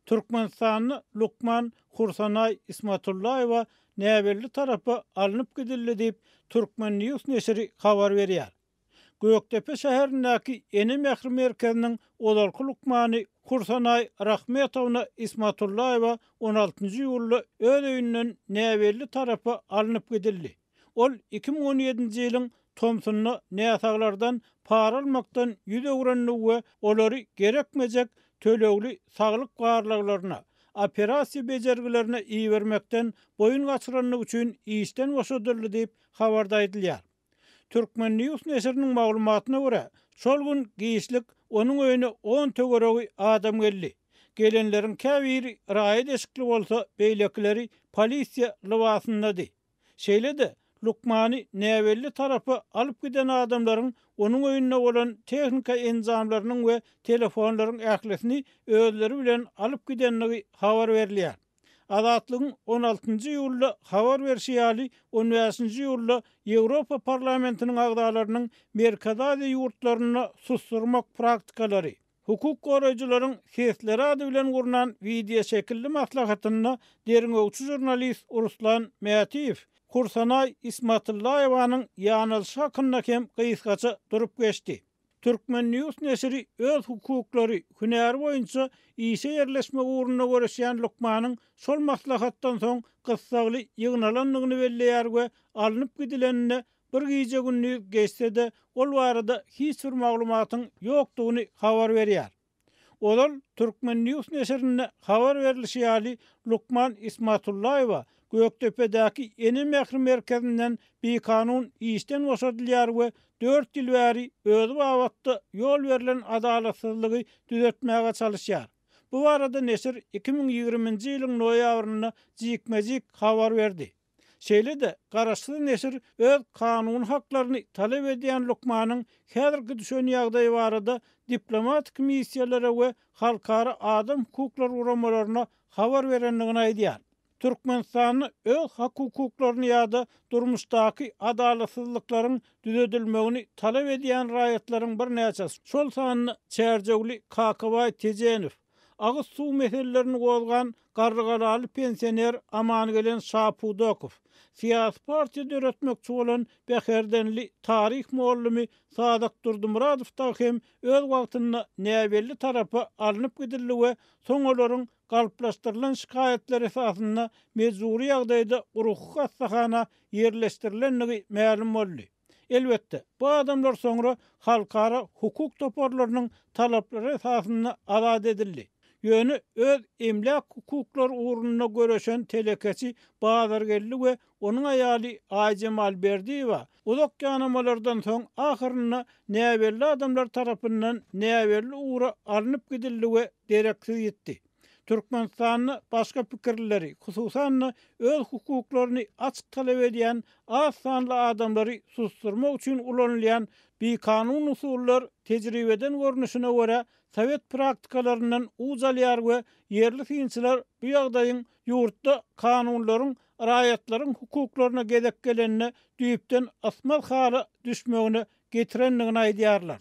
Türkmenistanda lukman Hursanaý Ismatullaýewa näbelli tarapa alnyp gidildi diýip, Turkmen. News neşiri habar berýär. Gökdepe şäherindäki Ene mähri merkeziniň ozalky lukmany Hursanaý Rahmetowna Ismatullaýewa on altynjy iýulda öz öýünden näbelli tarapa alnyp gidildi. Ol 2017-nji ýylyň tomsunda näsaglardan para almakdan 100 öwrendigi we olary gerekmejek tölegli saglyk barlaglaryna, operasiýa bejergilerine ibermekden boýun gaçyrandygy üçin işden boşadyldy diýip, habarda aýdylýar. Turkmen. News neşiriniň maglumatyna görä, şol gün giçlik onuň öýüne on töweregi adam geldi. Gelenleriň käbiri raýat eşikli bolsa, beýlekileri polisiýa lybasyndady. Şeýle-de, lukmany näbelli tarapa alyp giden adamlaryň onuň öýünde bolan tehnika enjamlarynyň we telefonlaryň ählisini özleri bilen alyp gidendigi habar berilýär. Azatlygyň on altynjy iýulda habar berşi ýaly, on bäşinji iýulda Ýewropa Parlamentiniň agzalarynyň Merkezi Aziýa ýurtlarynda susdurmak praktikalary, hukuk goraýjylaryň sesleri ady bilen gurnan wideoşekilli maslahatynda derňewçi žurnalist Ruslan Mätiýew Hursanaý Ismatullaýewanyň ýanalyşy hakynda hem gysgaça durup geçdi. Turkmen. News neşiri öz hukuklary, hünäri boýunça işe ýerleşmek ugrunda göreşýän lukmanyň şol maslahatdan soň gyssagly ýygnalandygyny belleýär we alnyp gidilenine bir gije-gündiz geçse-de, ol barada hiç bir maglumatyň ýokdugyny habar berýär. Ozal Turkmen. News neşirinde habar berlişi ýaly, lukman Ismatullaýewa Gökdepedäki Ene mähri merkezinden bikanun işden boşadylýar we dört ýyl bäri özi babatda ýol berlen adalatsyzlygy düzetmäge çalyşýar. Bu barada neşir 2020-nji ýylyň noýabrynda jikme-jik habar berdi. Şeýle-de, garaşsyz neşir öz kanuny haklaryny talap edýän lukmanyň häzirki düşen ýagdaýy barada diplomatik missiýalara we halkara adam hukuklary guramalaryna habar berendigini aýdýar. Türkmenistanda öz hak-hukuklaryny ýa-da durmuşdaky adalatsyzlyklaryň düzedilmegini talap edýän raýatlaryň birnäçesi, şol sanda çärjewli Kakabaý Tejenow, agyz suw meselelerini gozgan Garrygalaly pensioner Amangelen Şapudakow, syýasy partiýa döretmekçi bolan bäherdenli taryh mugallymy Sadyk Durdymyradow dagy hem öz wagtynda näbelli tarapa alnyp gidildi we soň olaryň galplaşdyrylan şikaýatlar esasynda mejbury ýagdaýda ruhy hassahana ýerleşdirilendigi mälim boldy. Elbetde, bu adamlar soňra halkara hukuk toparlarynyň talaplary esasynda azat edildi. Ýöne öz emläk hukuklary ugrunda göreşen telekeçi Bazargeldi we onuň aýaly Aýjemal Berdiýewa uzak ýanamalardan soň ahyrynda näbelli adamlar tarapyndan näbelli ugra alnyp gidildi we dereksiz ýitdi. Türkmenistanda başga pikirlileri, hususan-da, öz hukuklaryny açyk talap edýän az sanly adamlary susdurmak üçin ulanylýan bikanun usullar tejribeden görnüşine görä sowet praktikalaryndan uç alýar we ýerli synçylar bu ýagdaýyň ýurtda kanunlaryň raýatlaryň hukuklaryna gezek gelende düýpden ysmaz hala düşmegine getirendigini aýdýarlar.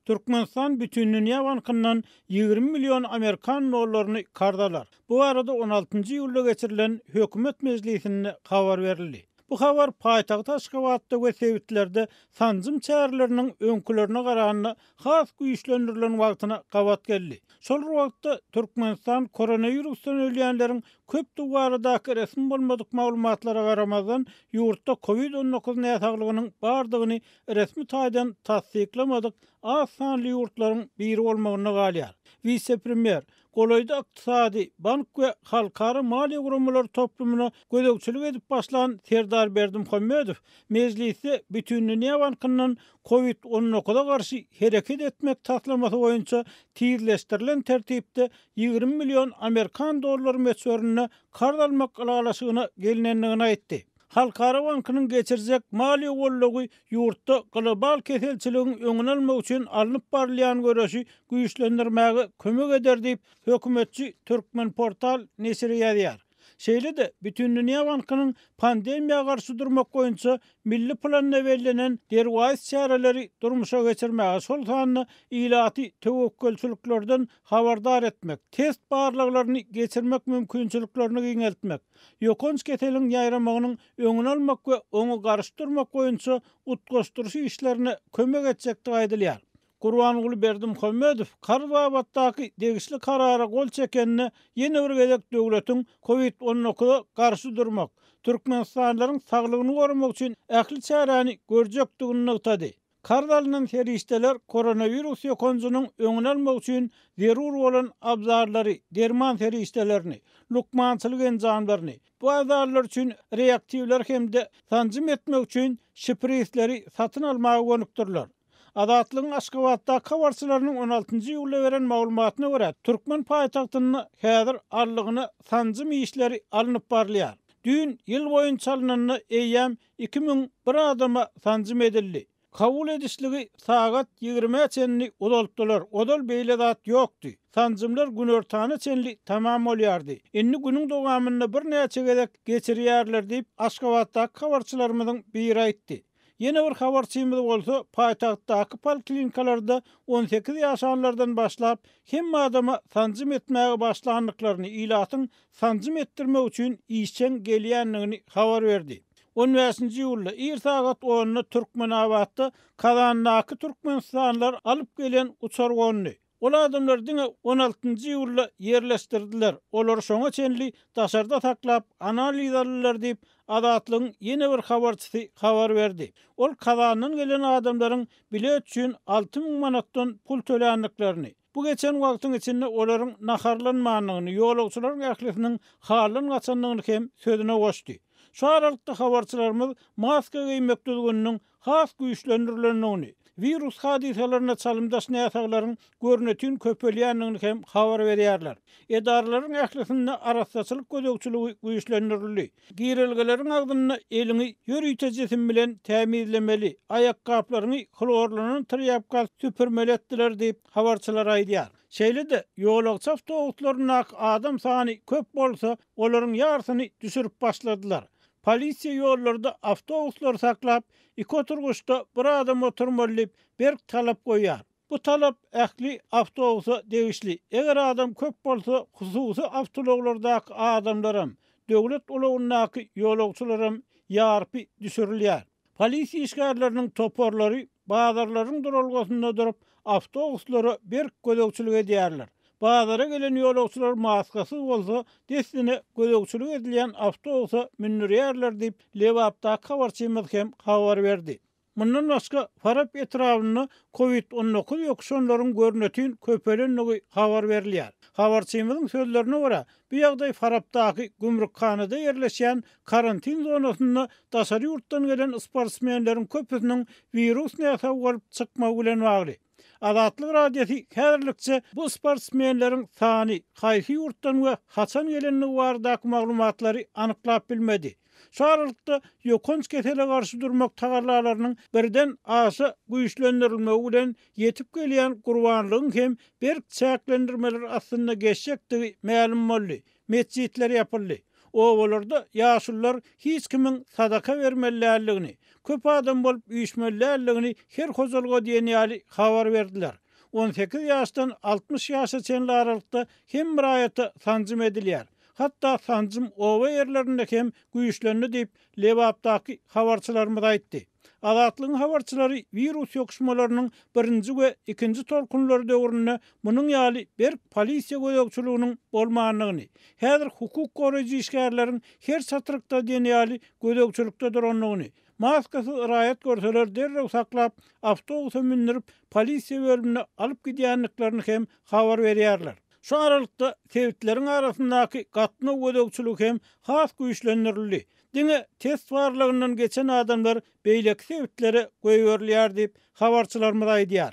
Türkmenistan Bütindünýä bankyndan 20 million amerikan dollaryny karz alar. Bu barada on altynjy iýulda geçirilen hökümet mejlisinde habar berildi. Bu habar paýtagt Aşgabatda we sebitlerde sanjym çäreleriniň öňkülerine garanda has güýçlendirilen wagtyna gabat geldi. Şol bir wagtda, Türkmenistan koronawirusdan ölýänleriň köpdügi baradaky resmi bolmadyk maglumatlara garamazdan, ýurtda covid 19 näsaglygynyň bardygyny resmi taýdan tassyklamadyk az sanly ýurtlaryň biri bolmagynda galýar. Wise-premýer, golaýda ykdysady, bank we halkara maliýe guramalary toplumyna gözegçilik edip başlan Serdar Berdimuhamedow mejlisde Bütindünýä bankyndan covid 19-a garşy hereket etmek taslamasy boýunça tizleşdirilen tertipde 20 million amerikan dollary möçberinde karz almak ylalaşygyna gelnendigini aýtdy. Halkara bankynyň geçirjek maliýe goldawy ýurtda global keselçiligiň öňüni almak üçin alnyp barylýan göreşi güýçlendirmäge kömek eder diýip, hökümetçi Turkmenportal neşiri ýazýar. Şeýle-de, Bütindünýä bankynyň pandemiýa garşy durmak boýunça milli planynda bellenen derwaýys çäreleri durmuşa geçirmäge, şol sanda ilaty töwekgelçiliklerden habardar etmek, test barlaglaryny geçirmek mümkinçiliklerini giňeltmek, ýokanç keseliň ýaýramagynyň öňüni almak we oňa garşy durmak boýunça utgaşdyryş işlerine kömek etjekdigi aýdylýar. Gurbanguly Berdimuhamedow karz babatdaky degişli karara gol çekende ýene bir gezek döwletiň Covid 19-a garşy durmak, türkmenistanlylaryň saglygyny goramak üçin ähli çäräni görjekdigini nygtady. Karz alnan serişdeler koronawirus ýokanjynyň öňüni almak üçin zerur bolan abzarlary, derman serişdelerini, lukmançylyk enjamlaryny, bu abzarlar üçin reaktiwler hem-de sanjym etmek üçin şprisleri satyn almaga gönükdiriler. Azatlygyň Aşgabatdaky habarçylarynyň on altynjy iýulda beren maglumatyna görä, türkmen paýtagtynda häzir aldygyna sanjym işleri alnyp barylýar. Düýn ýyl boýunça alnanda eýýäm 2001 adama sanjym edildi. Kabul edişligi sagat ýigrimä çenli uzaltdylar, ozal beýle zat ýokdy. Sanjymlar günortana çenli tamam bolýardy. Indi günüň dowamynda birnäçe gezek geçirýärler diýip, Aşgabatdaky habarçylarymyzyň biri aýtdy. Ýene bir habarçymyz bolsa paýtagtdaky poliklinikalarda 18 ýaşanlardan başlap hemme adama sanjym etmäge başlandyklaryny, ilatyň sanjym etdirmek üçin işjeň gelýändigini habar berdi. On bäşinji iýulda ir sagat onda Türkmenabatda Kazandaky türkmenistanlylar alyp gelen uçar gondy. Ol adamlary diňe on altynjy iýulda ýerleşdirdiler, olary şoňa çenli daşarda saklap, analiz aldylar diýip, Azatlygyň ýene bir habarçysy habar berdi. Ol Kazandan gelen adamlaryň bilet üçin 6000 manatdan pul töländiklerini, bu geçen wagtyň içinde olaryň naharlanmandygyny, ýolagçylaryň ählisiniň haldan gaçandygyny hem sözüne goşdy. Şu aralykda habarçylarymyz maska geýmek düzgüniniň has güýçlendirilendigini, wirus hadysalaryna çalymdaş näsaglaryň görnetin köpelýändigini hem habar berýärler. Edaralaryň ählisinde arassaçylyk gözegçiligi güýçlendirildi. Girelgeleriň agzynda eliňi ýörite jisim bilen tämizlemeli, aýakgaplaryňy hlorlanan trýapka süpürmeli etdiler diýip, habarçylar aýdýar. Şeýle-de, ýolagçy awtobuslaryndaky adam sany köp bolsa, olaryň ýarsyny düşürip başladylar. Polisiýa ýollarda awtobuslary saklap, iki oturgyçda bir adam oturmaly diýip, berk talap goýýar. Bu talap ähli awtobusa degişli. Eger adam köp bolsa, hususy awtoulaglardaky adamlaram, döwlet ulagyndaky ýolagçylaram ýarpy düşürilýär. Polisiýa işgärleriniň toparlary bazarlaryň duralgasynda durup, awtobuslara berk gözegçilik edýärler. Bazara gelen ýolagçylar maskasyz bolsa, dessine gözegçilik edilýän awtobusa mündürýärler diýip, Lebapdaky habarçymyz hem habar berdi. Mundan başga, Farap etrabynda Covid 19 ýokuşanlaryň görnetin köpelendigi habar berilýär. Habarçymyzyň sözlerine görä, bu ýagdaý Farapdaky gümrükhanada ýerleşýän karantin zonasynda daşary ýurtdan gelen sportsmenleriň köpüsiniň wirus näsagy bolup çykmagy bilen bagly. Azatlyk Radiosy häzirlikçe bu sportsmenleriň sany, haýsy ýurtdan we haçan gelendigi baradaky maglumatlary anyklap bilmedi. Şu aralykda, ýokanç kesele garşy durmak tagallalarynyň birden aşa güýçlendirilmegi bilen ýetip gelýän gurbanlygyň hem berk çäklendirmeler astynda geçjekdigi mälim boldy. Metjitler ýapyldy. Obalarda ýaşulular hiç kimiň sadaka bermeli däldigini, köp adam bolup üýşmeli däldigini her hojalyga diýen ýaly habar berdiler. 18 ýaşdan 60 ýaşa çenli aralykda hemme raýata sanjym edilýär. Hatda sanjym oba ýerlerinde hem güýçlendi diýip, Lebapdaky habarçylarymyz aýtdy. Azatlygyň habarçylary wirus ýokuşmalarynyň birinji we ikinji tolkunlary döwründe munuň ýaly berk polisiýa gözegçiliginiň bolmandygyny, häzir hukuk goraýjy işgärleriň her çatrykda diýen ýaly gözegçilikde durandygyny, maskasyz raýat görseler derrew saklap, awtobusa mündürip, polisiýa bölümine alyp gidýändiklerini hem habar berýärler. Şu aralykda, sebitleriň arasyndaky gatnaw gözegçiligi hem has güýçlendirildi. Diňe test barlagyndan geçen adamlar beýleki sebitlere goýberilýär diýip, habarçylarymyz aýdýar.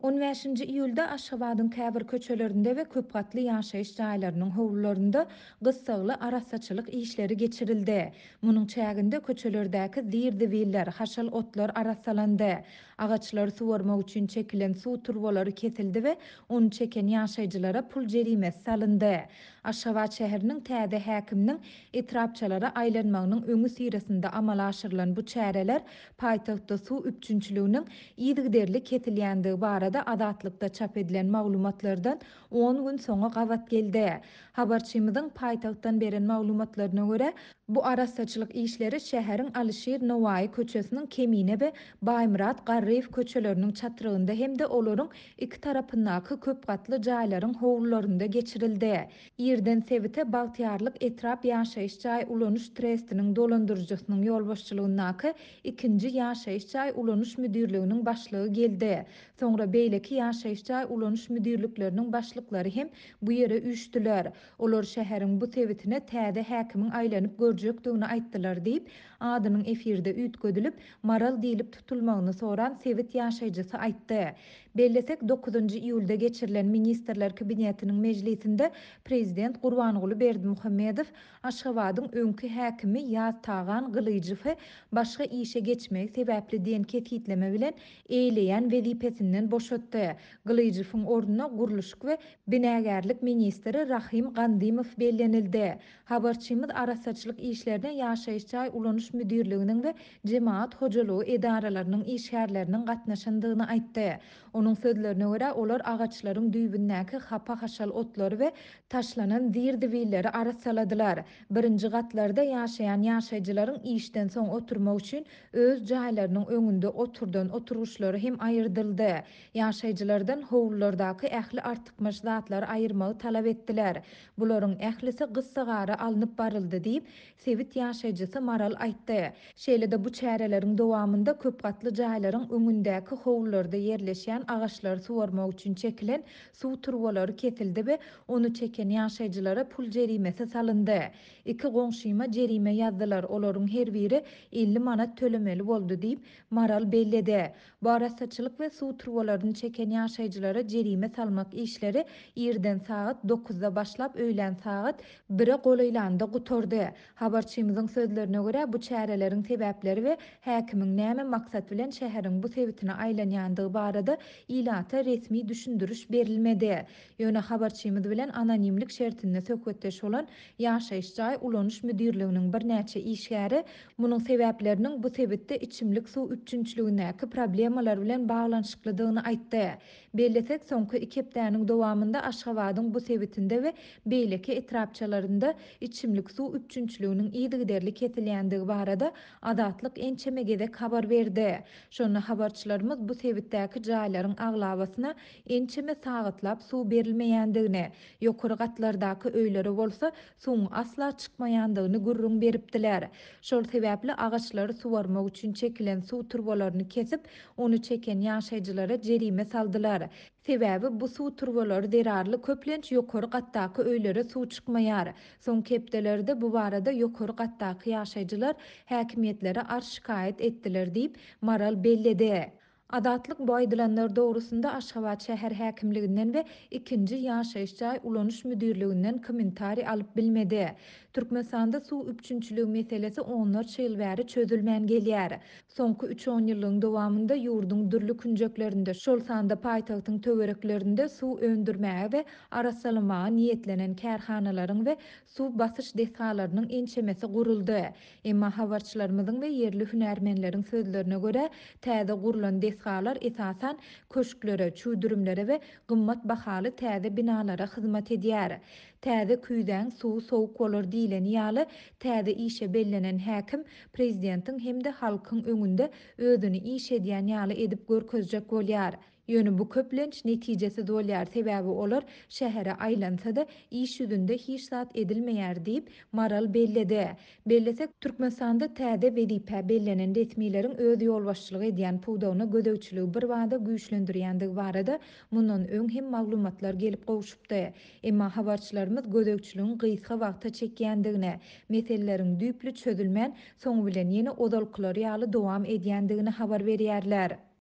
On bäşinji iýulda Aşgabadyň käbir köçelerinde we köpgatly ýaşaýyş jaýlarynyň howlularynda gyssagly arassaçylyk işleri geçirildi. Munuň çäginde köçelerdäki zir-zibiller, haşal otlar arassalandy. Agaçlary suwarmak üçin çekilen suw turbalary kesildi we ony çeken ýaşaýjylara pul jerimesi salyndy. Aşgabat şäheriniň täze häkiminiň etrapçalara aýlanmagynyň öňüsyrasynda amala aşyrylan bu çäreler paýtagtda suw üpjünçiliginiň yzygiderli kesilýändigi barada Azatlykda çap edilen maglumatlardan on gün soňa gabat geldi. Habarçymyzyň paýtagtdan beren maglumatlaryna görä, bu arassaçylyk işleri şäheriň Alyşir Nowaýy köçesiniň Kemine we Baýmyrat Garryýew köçeleriniň çatrygynda hem-de olaryň iki tarapyndaky köp gatly jaýlaryň howlularynda geçirildi. Irden sebite Bagtyýarlyk etrap ýaşaýyş jaý ulanyş trestiniň dolandyryjysynyň ýolbaşçylygyndaky ikinji ýaşaýyş jaý ulanyş müdirliginiň başlygy geldi. Soňra beýleki ýaşaýyş jaý ulanyş müdirlikleriniň başlyklary hem bu ýere üýşdüler. Olar şäheriň bu sebitine täze häkimiň aýlanyp görjekdigini aýtdylar diýip, adynyň efirde üýtgedilip, Maral diýlip tutulmagyny soran sebit ýaşaýjysy aýtdy. Bellesek, dokuzynjy iýulda geçirilen Ministrler Kabinetiniň mejlisinde prezident Gurbanguly Berdimuhamedow Aşgabadyň öňki häkimi Ýaztagan Gylyjowy başga işe geçmegi sebäpli diýen kesgitleme bilen eýeleýän wezipesinden boşatdy. Gylyjowyň ornuna gurluşyk we binagärlik ministri Rahym Gandymow bellenildi. Habarçymyz arassaçylyk işlerine ýaşaýyş jaý ulanyş müdirliginiň we jemagat hojalygy edaralarynyň işgärleriniň gatnaşandygyny aýtdy. Onuň sözlerine görä, olar agaçlaryň düýbündäki hapa-haşal otlary we taşlanan zir-zibilleri arassaladylar. Birinji gatlarda ýaşaýan ýaşaýjylaryň işden soň oturmak üçin öz jaýlarynyň öňünde oturdan oturgyçlary hem aýyrdyldy. Ýaşaýjylardan howlulardaky ähli artykmaç zatlary aýyrmagy talap etdiler. Bularyň ählisi gyssagara alnyp baryldy diýip, sebit ýaşaýjysy Maral aýtdy. Şeýle-de bu çäreleriň dowamynda köpgatly jaýlaryň öňündäki howlularda ýerleşýän agaçlary suwarmak üçin çekilen suw turbalary kesildi we ony çeken ýaşaýjylara pul jerimesi salyndy. Iki goňşyma jerime ýazdylar, olaryň her biri 50 manat tölemeli boldy diýip, Maral belledi. Bu arassaçylyk we suw turbalaryny çeken ýaşaýjylara jerime salmak işleri irden sagat dokuzda başlap öýlän sagat bire golaýlanda gutardy. Habarçymyzyň sözlerine görä, bu çäreleriň sebäpleri we häkimiň näme maksat bilen şäheriň bu sebitine aýlanýandygy barada ilata resmi düşündiriş berilmedi. Ýöne habarçymyz bilen anonimlik şertinde söhbetdeş bolan ýaşaýyş jaý ulanyş müdirliginiň birnäçe işgäri munuň sebäpleriniň bu sebitde içimlik suw üpjünçiligindäki problemalar bilen baglanyşyklydygyny aýtdy. Bellesek, soňky iki hepdäniň dowamynda Aşgabadyň bu sebitinde we beýleki etrapçalarynda içimlik suw üpjünçiliginiň yzygiderli kesilýändigi barada Azatlyk ençeme gezek habar berdi. Şonda habarçylarymyz bu sebitdäki jaýlaryň aglabasyna ençeme sagatlap suw berilmeýändigini, ýokary gatlardaky öýlere bolsa suwuň asla çykmaýandygyny gürrüň beripdiler. Şol sebäpli agaçlary suwarmak üçin çekilen suw turbalaryny kesip, ony çeken ýaşaýjylara jerime saldylar. Sebäbi bu suw turbalary zerarly köplenç ýokary gatdaky öýlere suw çykmaýar. Soňky hepdelerde bu barada ýokary gatdaky ýaşaýjylar häkimiýetlere arz-şikaýat etdiler diýip, Maral belledi. Azatlyk bu aýdylanlar dogrusynda Aşgabat şäher häkimliginden we ikinji ýaşaýyş jaý ulanyş müdirliginden kommentariý alyp bilmedi. Türkmenistanda suw üpjünçiligi meselesi onlarça ýyl bäri çözülmän gelýär. Soňky üç onýyllygyň dowamynda ýurduň dürli künjeklerinde, şol sanda paýtagtyň töwereklerinde suw öndürmäge we arassalamaga niýetlenen kärhanalaryň we suw basyş desgalarynyň ençemesi guruldy. Emma habarçylarymyzyň we ýerli hünärmenleriň sözlerine görä, täze gurlan desgalar esasan köşklere, çüwdürimlere we gymmat bahaly täze binalara hyzmat edýär. Täze küýzäň suwy sowuk bolar diýleni ýaly, täze işe bellenen häkim prezidentiň hem-de halkyň öňünde özüni iş edýän ýaly edip görkezjek bolýar. Ýöne bu köplenç netijesiz bolýar, sebäbi olar şähere aýlansa-da, iş ýüzünde hiç zat edilmeýär diýip, Maral belledi. Bellesek, Türkmenistanda täze wezipä bellenen resmileriň öz ýolbaşçylyk edýän pudagyna gözegçiligi birbada güýçlendirýändigi barada mundan öň hem maglumatlar gelip gowşupdy. Emma habarçylarymyz gözegçiligiň gysga wagta çekýändigini, meseleleriň düýpli çözülmän, soňy bilen ýene ozalkylary ýaly dowam edýändigini habar berýärler.